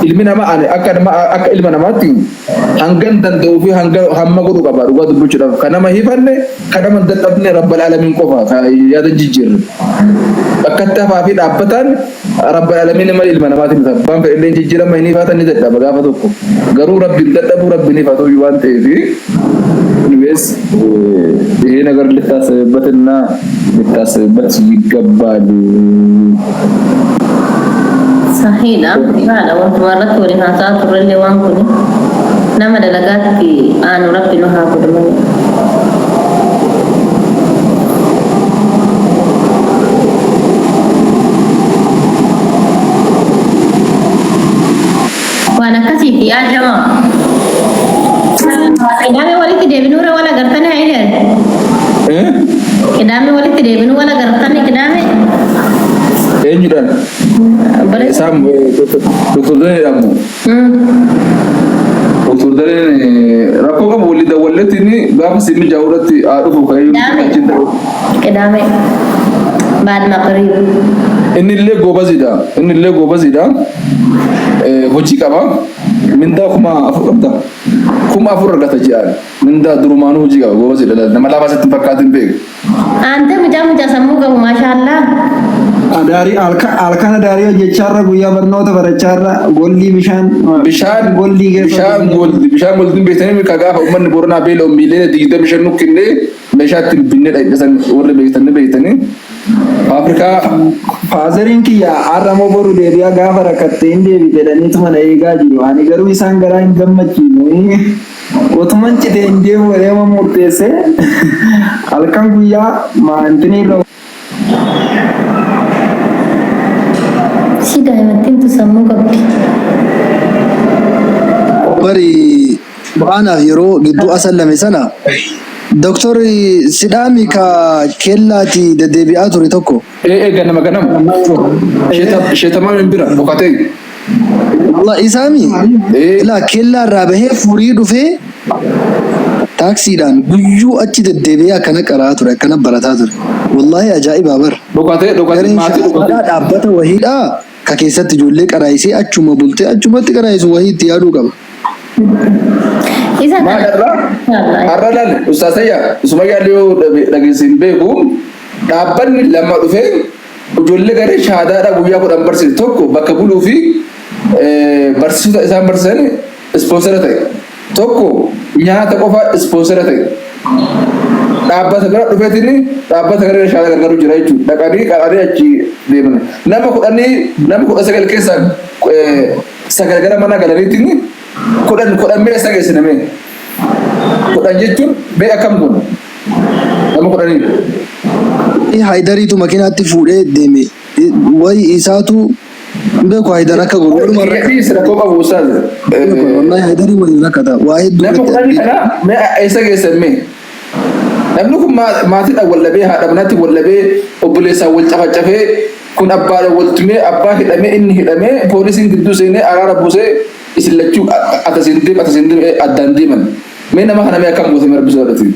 Ilmi namaa ani akka nama akka ilma namaatti hangan danda'uu fi hanga hamma godhu qaba dhugaa dubbachuudhaaf kan nama hifanne kan nama hin dadhabne rabbal alamiin qofa kan yaada hin jijjiirre. Bakkatti hafaa fi dhaabbataan rabbal alamiin malee ilma namaatiin miti. Abbaan fedhe illee hin jijjiirama hin hifata ni dadhaba gaafa tokko. Garuu rabbi hin dadhabu rabbi hin hifatu waan ta'eef anyways ይሄ ነገር ሊታሰብበትና ሊታሰብበት ይገባል። Sahiidha. Ifaadha. Wantuma irratti waliin haasa'aa turrellee waan kuni nama dalagaatti aanu rabbi nu haa godhu malee. Waan akkasiiti yaa jamaa. Qidaamee walitti deebinuura wal agartanii haa jedhan. Qidaamee walitti deebinuu wal agartanii qidaamee. Eenyudhaan? Obboleessa. Isaan Doktor Daneedhaan moo? Doktor Daneen rakkoo qabu walii dawwalleetiin gaafa si mijaa'u irratti haa dhufu kan inni Qidaamee. achiin ta'u. Qidaamee. Baad maqriib. Inni illee goobazidha. Inni illee goobazidha. Hojii qaba. Mindaa 4000 qabda. 4000 argata ji'aan. Mindaa durumaanuu hojii qaba. Goobazidha. Nama laafaa sitti hin fakkaatin beeku. Aantee mucaa mucaa sammuu qabu maashaallaa. Adaarii halkan adaarii hojjechaarra guyyaa barnoota barachaarra gollii bishaan Bishaan gollii keessa bishaan gooldi bishaan gooldiin beektanii ka gaafa uummanni Booranaa beela'u miiliyoona 25 nu kennee meeshaa ittiin binnee dhaqne warri beektan ni beektanii. Faafrikaa Faazariin kiyya har'a moo boru deebi'a gaafa rakkatte hin deebite jedhaniituma na eegaa jiru. Ani garuu isaan garaa hin gammachiifne. Otuman cite hin deemu jedhee murteesse halkan guyyaa maantinii irra Si daa'imattiin tu sammuu qabdi. Bari Qur'aanaaf yeroo gidduu asallame sana Doktor Sidhaami ka kellaati deddeebi'aa ture tokko. Ee ee ganama ganama. Sheetamaa min bira dhokatee. Wallah isaami Ee. ilaa kellaa irraa bahee furii dhufee taaksiidhaan guyyuu achi deddeebi'ee akkana qara'aa ture akkana barataa ture. Wallaahi ajaa'ibaa bar. Dhokatee dhokatee Gareen maatii dhokatee. shaakalaa dhaabbata wahiidhaa ka keessatti ijoollee qaraayisee achuma bultee achumatti qaraayisu wahii itti yaaduu qaba. Isa Maal kana. har'a har'a laal Ustaaz Ayyaa Sumayyaa illee yoo dhageesse hin beeku dhaabbanni lama dhufee ijoollee garee shahaadaadhaa guyyaa 10 barsiise tokko bakka buluu fi barsiisota isaan barsiisan ispoonsera ta'e tokko nyaata qofa ispoonsera ta'e dhaabbata bira dhufeetiin dhaabbata garee shahaadaa gargaaru jira jechuudha dhaqanii qaranii achi deeman nama kudhanii nama 19 keessaa 9 gara mana galaniitiin 10 10 mee eessa geessina mee 10 jechuun mee akkam goona nama kudhanii. Haydariitu makinaatti fuudhee deeme. Wayi isaatu hin beeku Haydar akka godhu. Walumaan Kiyya rakkata. dhiisi rakkoo qabu ustaaz. Wallahi Haydarii waliin rakkata. Waa hedduu Nama irratti kudhanii argee. kana mee eessa geessan mee? Namni kun maatiidhaan wal dhabee haadha manaatti wal dhabee obboleessaan wal cafacafee kun abbaadhaan wal tumee abbaa hidhamee inni hidhamee poolisiin gidduu seenee araara buusee isin lachuu ata isin deem ata isin deem addaan deeman. Mee nama kana mee akkam goote mee rabbi sodaadhati.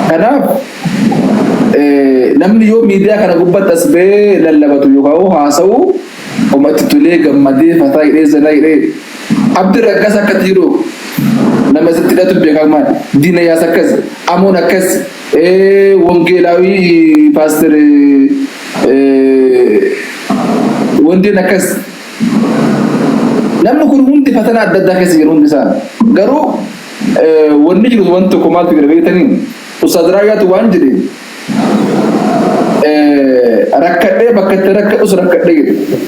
Kanaaf namni yoo miidiyaa kana gubbatti as ba'ee lallabatu yookaan haasa'u Homa itti tolee gammadee fataa hidhee zanaa hidhee Abdi Raggaasa akkatti jiru nama isatti hidhatu beekamaa Diina Yaas akkas Amoon akkas Wangeelaawii Paaster Wandeen akkas namni kun hundi fatanaa adda addaa keessa jiru hundi isaa garuu wanni jiru wanti tokko maaltu jira beektanii Ustaaz Raayyaatu waan jedhe Rakkadhee bakka itti rakkadhus rakkadhee jedhe.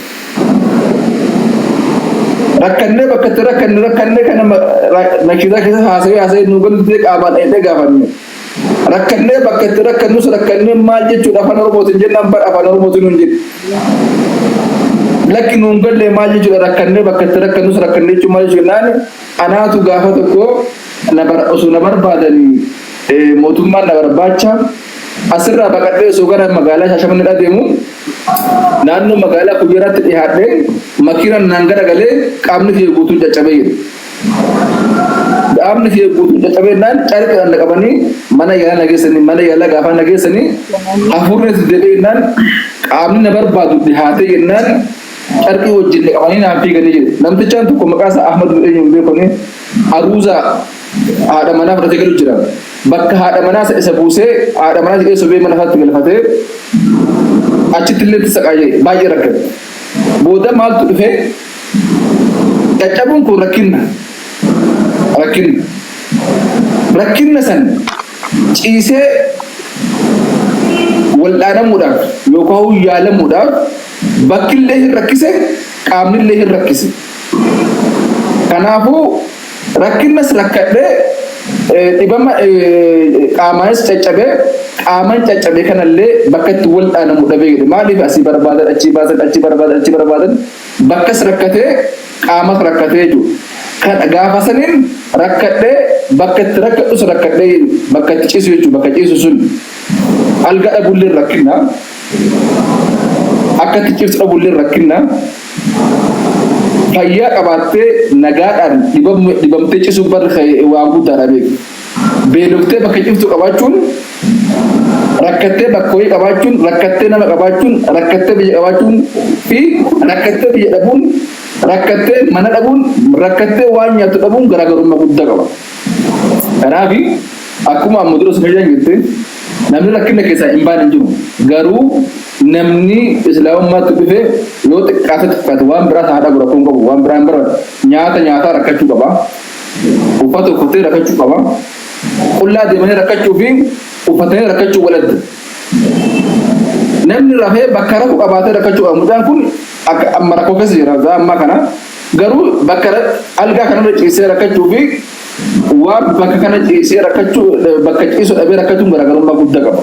Rakkannee bakka itti rakkanne rakkannee kana nashiidaa keessa haasawee haasawee nu galtee qaamaan dhaqnee gaafanne. Rakkannee bakka itti rakkannus rakkannee maal jechuudha afaan Oromootiin jennaan bar afaan Oromootiin nuun jedhe. Lakki nuun galle maal jechuudha rakkannee bakka itti rakkannus rakkannee jechuun maal jechuudha jennaan anaatu gaafa tokko osoo na barbaadanii Mootummaan na barbaacha asirraa baqadhee osoo gara magaalaa Shaashamannee adeemu naannoo magaalaa Kuyyaraatti dhihaadhee makiinaan naan garagalee qaamni kiyya guutuun caccabee jira. Qaamni kiyya guutuun caccabee jennaan carqiidhaan na qabanii mana yaalaa na geessanii. Mana yaalaa gaafa na geessanii hafuurri itti deebi'ee jennaan, qaamni na barbaadu dhihaatee jennaan, carqii wajjin na qabanii naan fiiganii jedhe. Namtichaan tokko maqaa isaa Ahmad eenyu hin beekuni, aruuza haadha manaa fudhatee galu jira. Bakka haadha manaa isa buusee, haadha manaa jedhee sobee mana isaatti galfatee achitti illee itti saqaayee baay'ee rakkate. Booda maaltu dhufee? Caccabuun kun rakkinna. Rakkinna. Rakkinna san ciisee wal'aanamuudhaaf yookaan yaalamuudhaaf bakkillee hin rakkise, qaamnillee hin rakkise. Kanaafuu rakkinnas rakkadhee, dhibama qaamaanis caccabee, qaaman caccabee kanallee bakka itti wal'aanamu dhabee jedhe. Maaliif? Asii barbaadan, achii baasan, achii barbaadan, achii barbaadan, bakkas rakkatee, qaamas rakkatee jechuudha. Kan gaafa saniin rakkadhee, bakka itti rakkadhus rakkadhee, bakka itti ciisu jechuudha. Bakka ciisu sun alga dhabullee rakkinna, akka itti ciisu dhabullee rakkinna. Fayyaa qabaattee nagaadhaan dhibamtee ciisuun barri waan guddaadha beeku. Beeloftee bakka ciftu qabaachuun, rakkattee bakka wayii qabaachuun, rakkattee nama qabaachuun, rakkattee biyya qabaachuun fi rakkattee biyya dhabuun, rakkattee mana dhabuun, rakkattee waan nyaatu dhabuun garaagarummaa guddaa qaba. Kanaaf akkuma amma dura Sumayyaan jette, namni rakkina keessaa hin baane hin jiru. Garuu namni islaamummaatti dhufe yoo xiqqaate xiqqaate waan biraa haa dhabu, rakkoon qabu, waan biraa hin barbaadu. Nyaata nyaataa rakkachuu qaba. Uffata uffatee rakkachuu qaba. Qullaa deemanii rakkachuu fi uffatanii rakkachuu waladda. Namni rafee bakka rafu qabaatee rakkachuu qaba. Mucaan kun akka amma rakkoo keessa jira ammaa kana. Garuu bakka algaa kanarra ciisee rakkachuu fi waan bakka kana ciisee rakkachuu, bakka ciisu dhabee rakkachuun garaagarummaa guddaa qaba.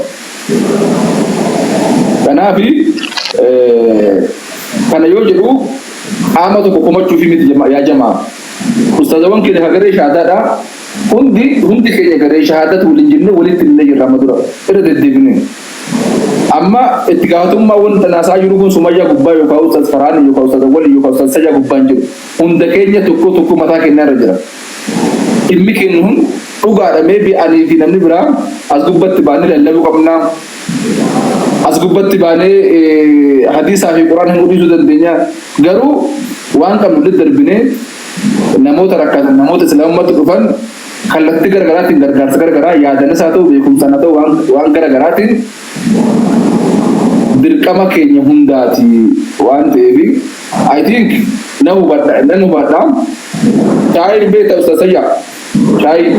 Kanaaf kana yoo jedhu qaama tokko komachuuf miti yaa jamaa. Ustaazawwan keenya ka garee shahaadaadha. Hundi hundi keenya garee shahaadatu waliin jennee walitti himnee jirra amma dura irra deddeebine. Amma itti gaafatamummaa wanta naasaa jiru kun Sumayyaa gubbaa yookaan Ustaaz Farhaan yookaan Ustaaz Awwal yookaan Ustaaz Sajaa gubbaa hin jiru. Hunda keenya tokko tokko mataa keenya irra jira. Dhimmi keenya hun dhugaadha. Maybe anii fi namni biraa as gubbatti baanee lallabuu qabna. As gubbatti baanee hadiisaa fi quraan himuu dhiisuu dandeenya. Garuu waan qabnu daddarbinee namoota rakkatan, namoota islaamummaatti dhufan kallattii garaagaraatiin gargaarsa garagaraa yaadanis haa ta'u, beekumsaan haa ta'u, waan garagaraatiin dirqama keenya hundaati waan ta'eef, I think na hubadha, nan hubadha. Shaayiin beekta, Ustaz Sayyaa? Shaayii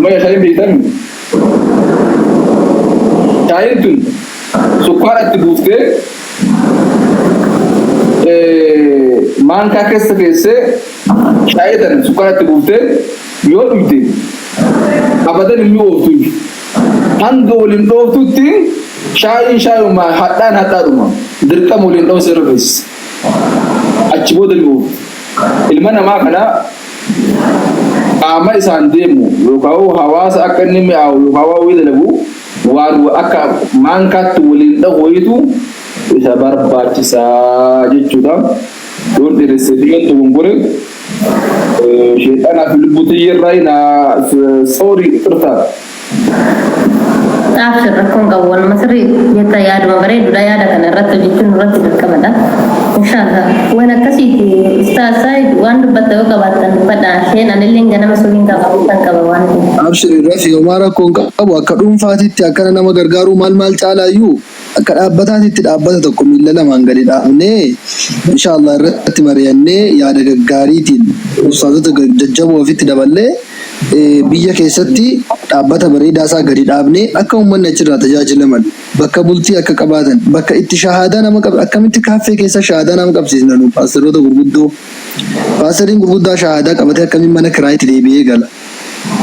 maya, shaayiin beektami? Shaayiin tun sukkaara itti buuftee, maankaa keessa keessee, shaayii tana sukkaara itti buuftee yoo dhugde abadan hin mi'ooftu. Hanga waliin dhooftutti shaayiin shaayuma, hadhaan hadhaadhuma. Dirqama waliin dha'uu sirra beeksisa. Achi booda mi'ooftu. Ilma namaa kana qaama isaan deemu yookaan hawaasa akka inni mi'aawu yookaan waa wayii dalagu, waan akka maankaatti waliin dhahu wayitu isa barbaachisaa jechuudha. Yoon dheeressee fi yoon dogongore sheexanaa fi lubbuu tiyyarraa na sorry, irtaa. Abshir, rakkoon qabu, waanuma sirrii jetta, yaaduma bareedudha. Yaada kana irratti hojjechuun irratti dirqamadha. Inshaallah waan akkasiiti. Ustaaz Saayid, waan dubbatta yoo qabaattan dubbadha. Isheen anillee ganama suufiin qaba kan qaba waan ta'eef. Abshir, rafi, homaa rakkoon qabu. Akka dhuunfaatitti akkana nama gargaaruu maal maal caalaayyuu, akka dhaabbataatitti dhaabbata tokko miilla lamaan gadi dhaabnee, inshaallah irratti mari'annee, yaada gaggaariitiin ustaazota jajjaboo ofitti daballee, biyya keessatti dhaabbata bareedaa isaa gadi dhaabnee, akka uummanni achirraa tajaajilaman, bakka bultii akka qabaatan, bakka itti shahaadaa nama qab, akkamitti kaaffee keessa shahaadaa nama qabsiisna? Nu paasteroota gurguddoo, paasteriin gurguddaa shahaadaa qabatee akkamiin mana kiraayitti deebi'ee gala?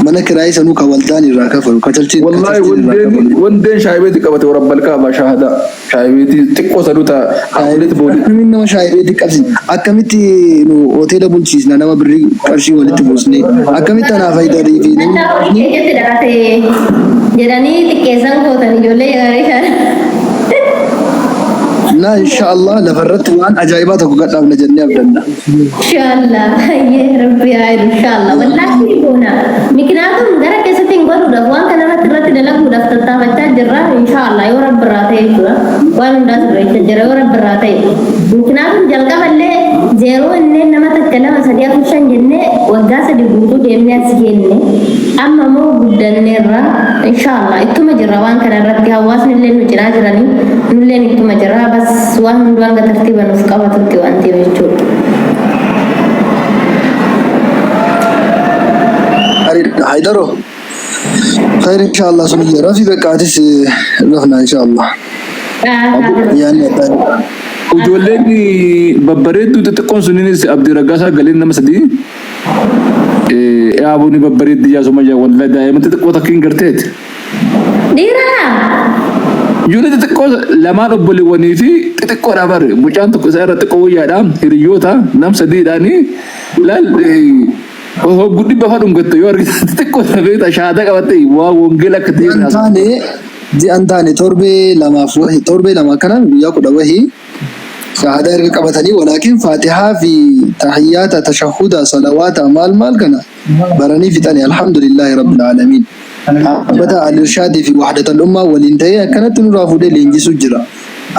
Mana kiraayii sanuu ka waldaan irraa kafalu, ka churchiin ka Wallahi churchiin irraa wandeen kafalu. Wandeen shaayibeetii qabate warabbal kaaba shaahadaa shaayibeetii xiqqoo sanuu ta'a hafuuletti boodi. Akkamiin nama shaayibeetii qabsiisna? Akkamitti nu hoteela bulchiisna? Nama birrii qarshii walitti buusnee akkamitti anaa faayidaa fi namni Dandaa hojii keessatti dhalate jedhanii xiqqeessan gootan ijoollee gaarii kana. Na Innaa inshaallah lafarratti waan ajaa'ibaa tokko gadhaabna jennee abdanna. Inshallah, hayyee rabbi haa jedhu inshallah. Wallaahi ni goona. Miknaatum gara keessatti hin godhuudhaaf waan kana irratti irratti dalaguudhaaf tattaafachaa jirra. Inshallah yoo rabbi irraa ta'e jechuudha. Waan hundaa sirreessa jira yoo rabbi irraa ta'e. Miknaatum jalqaballee zeeroo innee nama takka lama sadii afur shan jennee waggaa sadi guutuu deemnee as geenne. Amma immoo guddanneerra. Inshallah ittuma jirra waan kana irratti hawaasni illee nu cinaa jiranii nulleen ittuma jirra. Bas waan hunduu hanga tartiiba nuuf qabatutti waan ta'eef jechuudha. Gaariidha. Haydaro. Khayr inshallah Sumayya. Rafi beqa atis rafna inshallah. Yaanni addaa. Ijoolleen babbareedduu xixiqqoon sunniinis Abdii Raggaasaa galeen nama sadii. Yaabuu ni babbareeddi yaa Sumayyaa wallahi daa'ima xixiqqoo takka hin garteeti. Dhiiraa! Ijoollee xixiqqoo lamaan obboleewwanii fi xixiqqoodha bare mucaan tokko isaa irra xiqqoo wayyaadha hiriyoota nam sadiidhaani laal hogguu dhibba fa dhungatte yoo argite xixiqqoo beekta shaadaa qabatte waa wangeela akka ta'e Ji'an taane ji'an taane torbee lamaaf wahi torbee lama akkanaan guyyaa kudha wahii shahaadaa erga qabatanii walaakin faatihaa fi tahiyyaata tashahuda salawaata maal maal kana baranii fixani alhamdulillaahi rabbil aalamiin. Dhaabbata Al-Irshaadii fi Wahdatal Ummaa waliin ta'ee akkanatti nurraa fuudhee leenjisuu jira.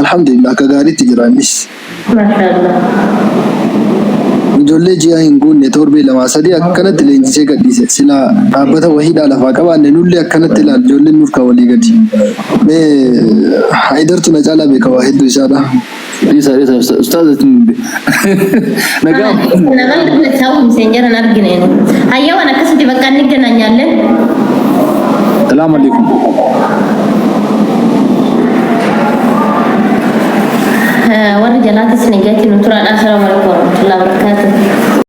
Alhamdulillah akka gaariitti jira innis. Mashaallah. Ijoollee ji'a hin guunne torbee lamaa sadii akkanatti leenjisee gadhiise. Silaa dhaabbata wahiidhaa lafaa qabaanne nullee akkanatti ilaal ijoolleen nurkaa walii gadi. Mee Hayidartu na caalaa beeka waa hedduu isaadha. Dhiisa dhiisa ustaaz nagaa. Namal ta'uu miseenjaran argine. Hayya waan akkasitti bakka inni gana nyaalleen. Salaamu alaikum. Warri jalaatis nagaatti nu turaadha. Assalamu alaikum warahmatullahi wabarakatuh.